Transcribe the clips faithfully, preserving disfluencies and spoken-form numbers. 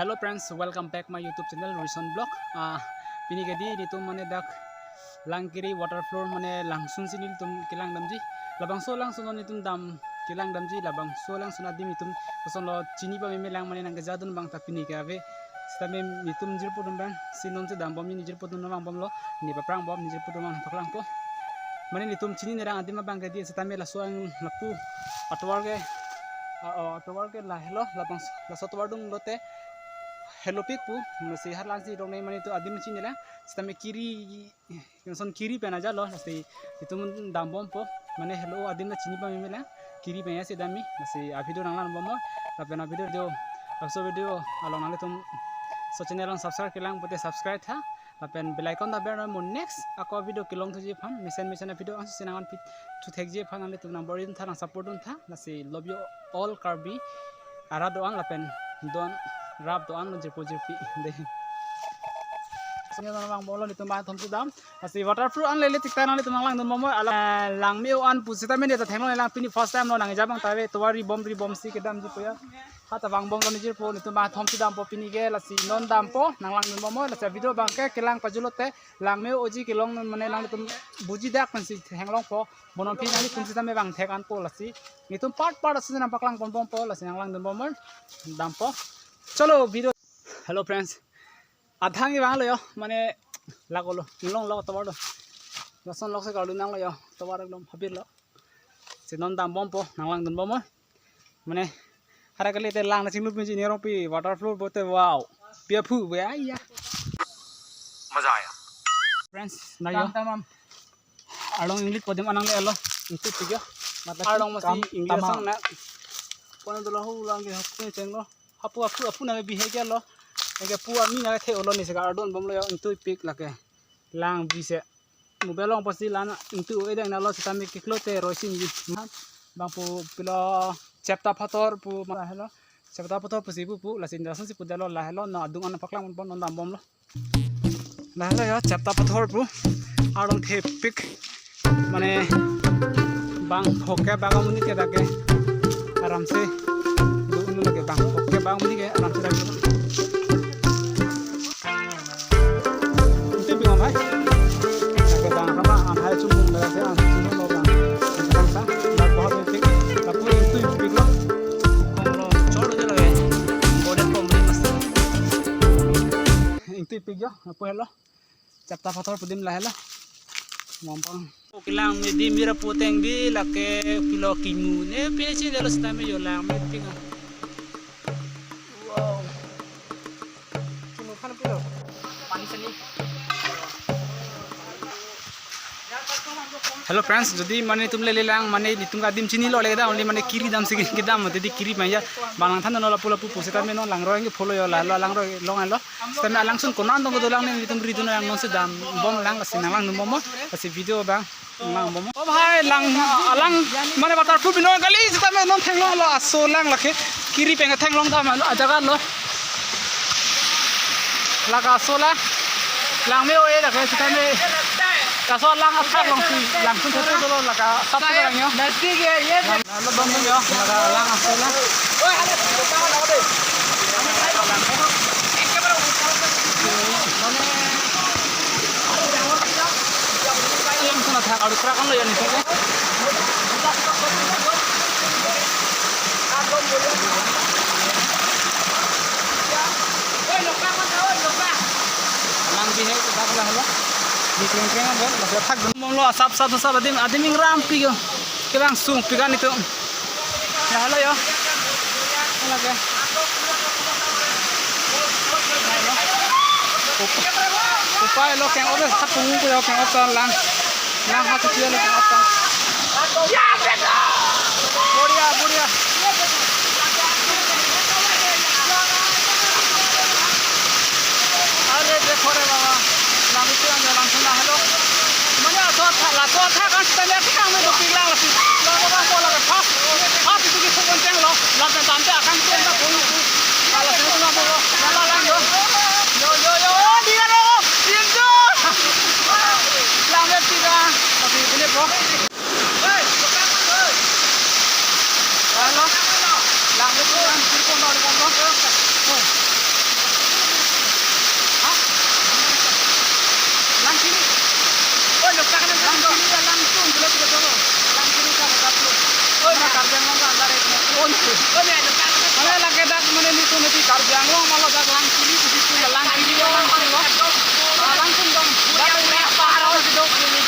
Hello friends, welcome back my YouTube channel Rison Vlog. Ah, pini ke dei nelitum mane dak Langkiri waterfall mane langsun si nelitum kelang damji. Labangso langsun nelitum dam kelang damji, labangso langsun adim nelitum kosonlo chini pameme lang mane nangkejadun abang ta pini ke ave. Sitame nelitum jirpo dun abang si non si dambom, ne jirpo dun vangbomlo, ne paprangbom, ne jirpo dun abang paklangpo. Mane nelitum chinine rang adim abang ke dei, sitame laso ang lapu atovar ke, ah, oh, atovar ke lahelo, labang laso atovar dung lote helopik pu, masi harlang si rong ne mane nelitum adim chinilang, sitame kiri, lason kiri pen ajalo, lasi nelitum dambompo, mane helo adim ta chini pameme lang, kiri pen asi damji, lasi a video nanglangbomlo, lapen a video jo, laso video along nanglitum laso channel along subscribe kelang pote subscribe tha, lapen bell icon ta ber mo next ako video kelong thuji aphan, mesen mesen a video ansi nang-an pit thu thekji aphan nanglitum nang bor-i dun tha, nang support dun tha, lasi love you all Karbi arat do-an lapen don rap do-an lo jirpo jirpi dei. Sini nang vangbomlo nelitum bang thom si dam. Lasi waterfall an lele tik ta nanglitum nanglang dunbomlo. Alang, eh, langme-o an pusitame ne ta theklong lang pini first time lo nangja abang ta ave tovar ribom ribom si kedamji pu ya. Ha ta vangbomlo ne jirpo nelitum bang thom si dampo pini ke lasi non dampo nanglang dunbomlo lasi video abang ke kelang pajulote langme-o oji kelong non mane nanglitum buji dak pensi theklongpo. Bonong phi nanglitum sitame bang thek anpo lasi. Nelitum part part asi nang paklang ponbompo lasi nanglang dunbomlo dampo. Chalo video. Hello friends. Adhang ivang lo yo, mane lagolo, nilong lo tovar lo. Lason lok se karlu nang lo yo, tovar ekdom habir lo. Si non dambompo, nanglang dunbomlo. Mane, hara kali te lang na chinglu pinji nerong pi waterfall pote wow. Pia phu be ai ya. Maza aya. Friends, na yo. Kam tamam. Arlong English podium anang le alo. Itu tiga. Matlab arlong masi kam English tamam. Sang na. Kona dolo hu lang ke hapun chenglo. Hapu apu apu na bihe ke lo. Eke pu ami na the olo ni sega ardon bomlo yo ingtui pik lake. Lang bise. Mobile along pasi lana ingtui edang na lo sitame kiklo te roisin ji. Bang pu pilo Chepta Pathor pu ma helo. Chepta Pathor pusi pu pu lasi indrasan si pu dalo lahelo na adung an paklang pon non dambomlo. Lahelo yo Chepta Pathor pu arlong thepik mane bang phok ke bang amonit ke dak ke aram se do unu lake bang phok ke bang amonit ke aram se dak ke. Itu bingung hai. Dak ke bang kama amhai chumung dak ke am chumung lo bang. Bang sa dak bahut thepik lapu ingtui pik lo. Kom lo chor je lage. Bodet kom ri mas. Ingtui pik yo, apo helo. Chepta Pathor pu adim lahelo. Mampang. Kelang me adim mira puteng bi lake pilo kimu ne pine chin delo sitame yo langme pik. Wow. Kimu khan pilo. Pani sani. Hello friends, jodi mane nelitum lele lang mane nelitum ke adim chinilo lake da only mane kiri dam si kedam, jodi kiri maya bang langthan no lapu lapu pusitame non langroi ke pholo yo lahelo langroi long alo. Sitame alangsun konan dong kedo lang ne nelitum ridun lang non si dambom lang lasi nanglang dunbomlo lasi video bang nanglang bomlo. Oh bhai lang alang mane waterfall binong kali sitame non theklonglo aso lang lake kiri pen theklong dam alo ajaga lo. Lake aso lang langme-o e lake sitame laso lang athak along si langsun thekthe dolo lake asap lang yo. Nasdik hai ye. Lang lo dong yo lake lang aso lang. Langsun athak aru trakan lo ya ni. Lang bihe kita pula halo. Di kreng kreng abang, masih athak dun. Mong lo asap sap sap adim adim ingram pik yo. Kebang sung pik an itu. Ya halo yo. Lake. Upa-, upai lo keng obe sap pungu ko yo keng obe lang. Lang ha tutu lo keng obe. Boria, boria. Are dekho re baba. Lang itu yang jalan sana halo. Mane aso tha, laso tha kan sitame kang me dopik lang lasi. Lang baba ko lake first. First itu ki phone cheng lo. Lang kan tante akan tu na phone. Kalau sini tu na phone. Lang lang yo. Yo yo yo. Oh, dia lo. Tim tu. Lang dia tiga. Tapi ini bro. Hey, bukan tu. Halo. Lang itu yang telepon dari kamu. Oh. Mane lake dak mane nelitum hedi Karbi Anglong malo dak Langkiri, hedi tu ya Langkiri lo, Langkiri lo. Ah, Langsun dong. Dak mane apa haro hedi do.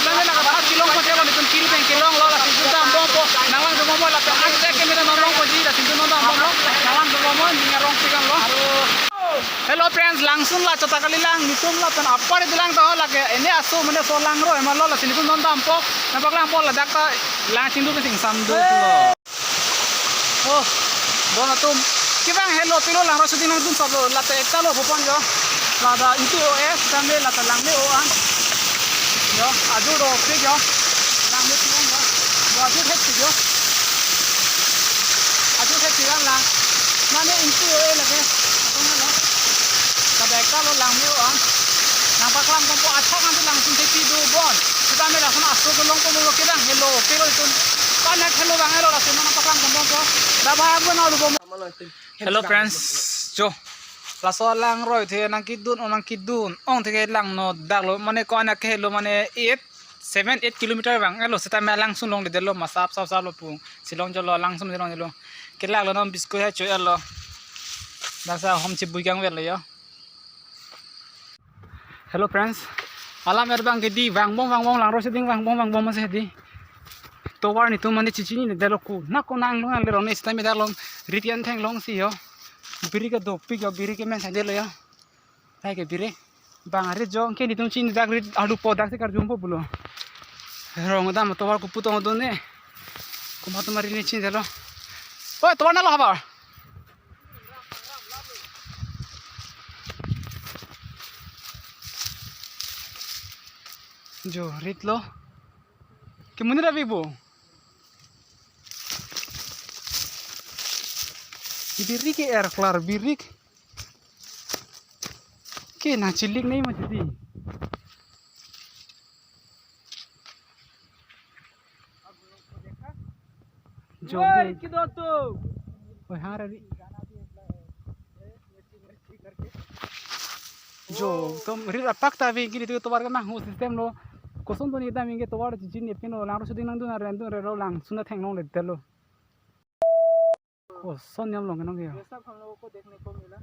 Mane lake dak Shillong ko jalo, nelitum kiri pen kelonglo, lasi nelitum dambompo. Nanglang dambompo, lake ante ke mane nonlongpo ji, lasi nelitum dambomlo. Nanglang dambompo, ning arong pikan lo. Hello friends, Langsun la chota kalilang, nelitum lapen apar idilang ta lake, ene aso mane so langroi malo, lasi nelitum dondampo, nangpaklangpo ladak ta lang chingdun pen ingsam dolo. Oh, don atum. Kevang helo pilo langroi shooting nangdun sap lo, lata ekta lo popon jo. Lata intu o es, sambil lata langle o an. Jo, aju do pik jo. Langle pik jo. Jo, aju thek pik jo. Aju thek pik lang. Mane intu o e lake. Atum lo. Lata ekta lo langle o an. Nangpaklangponpo achak nanti Langsun thepi do bon. Sitame lason aso kelongpo mo kevang helo pilo itum. Kanek helo vang helo lasi nangpaklangponpo. Dabang abu na lupo. Hello friends, jo. Laso langroi the nangkedun, o nangkedun. Ong the ke langno dak lo, mane ko-an akhei lo, mane eight, seven, eight kilometer vang helo, sitame Langsun longledetlo, ma sap sap sap lo pu. Shillong jalo, Langsun Shillong jalo. Kelak lo non biscuit hai choi lo. Dak sa hom chibui kangvel lo jo. Hello friends, alam er bang ke di vangbom vangbom langroi shooting vangbom vangbom masi di. Tovar nelitum mane chichinidetlo, konat konat anglong angle rong ne sitame dak lo rit an theklongsi jo. Birik ke dopik jo, birik ke men sai detlo jo. Hai ke birik. Bang arit jo ke nelitum chini dak rit alu po daksi karjumpo pulo. Rong dam tovar kopu tong do ne. Komat ma rit ne chinidetlo. Oi, tovar nalo havar. Jo, rit lo. Ke monit ave bo. Birik ke er klar birik. Ke nangchilik nei ma jadi. Jo, oi, ke kido tu. Oi, hang rari. Jo, tom rit apak ta ave ke nelitum tovar ke nanghu system lo. Koson to nelitum ke tovar chichinine pinlo, langroi shooting nangdun arendun relo Langsun ta theklongledetlo. Koson niam long kenong ke. ये सब हम लोगों को देखने को मिला।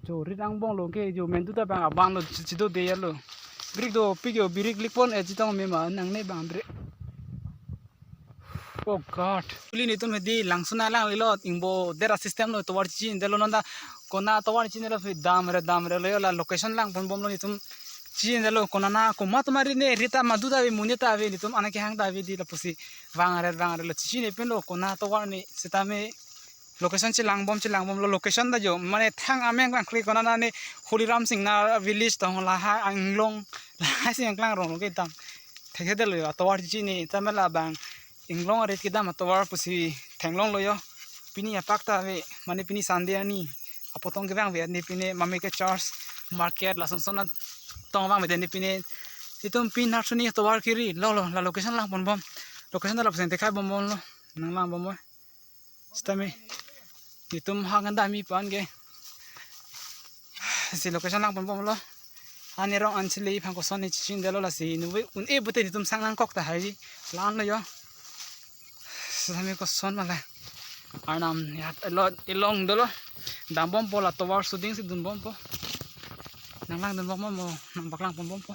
Jo, rit angbong lo ke jo, mendu ta bang abang lo chi- chido de lo. Birik dopik jo, birik likpon e chitong me ma nangne bang bre. Oh God. Uli nelitum hedi Langsun alang lilo ingbo dera system lo tovar chichinidetlo non ta konat tovar chichinidetlo phi damre damre lo jo, la location langponbomlo nelitum chichinidetlo konat na komat ma rit ne rit ta madu ta ave monit ta ave nelitum anak kehang ta ave di lapusi vang aret vang aret lo chichinine pinlo konat tovar ne sitame location chelangbom chelangbomlo location ta jo mane thang ameng lang kri konat na ne Holiram Singnar village tong lahai anglong lahai si angklang rong ke tam. Thekthe detlo jo atovar chichini tame labang inglong arit kedam atovar pusi theklonglo jo. Pini apak ta ave mane pini Sunday arni apotong kevang ave arni pine mame ke church market lason son atong vang ave arni pine itum pin narsuni atovar kiri lo lo la location langponbom location ta lapuson theklongbomlo nanglongbom. Sitame itum hang an dami pan ke si location langponbomlo. Ani rong an chili phang koson ne chichinidetlo lasi nuve un-e pute nelitum sang nangkok tahai lan lo jo. Sitame koson mala arnam ya lo ilong dolo. Dambompo la tovar shooting si dunbompo. Nanglang dunbompo mo nangpaklangponbompo.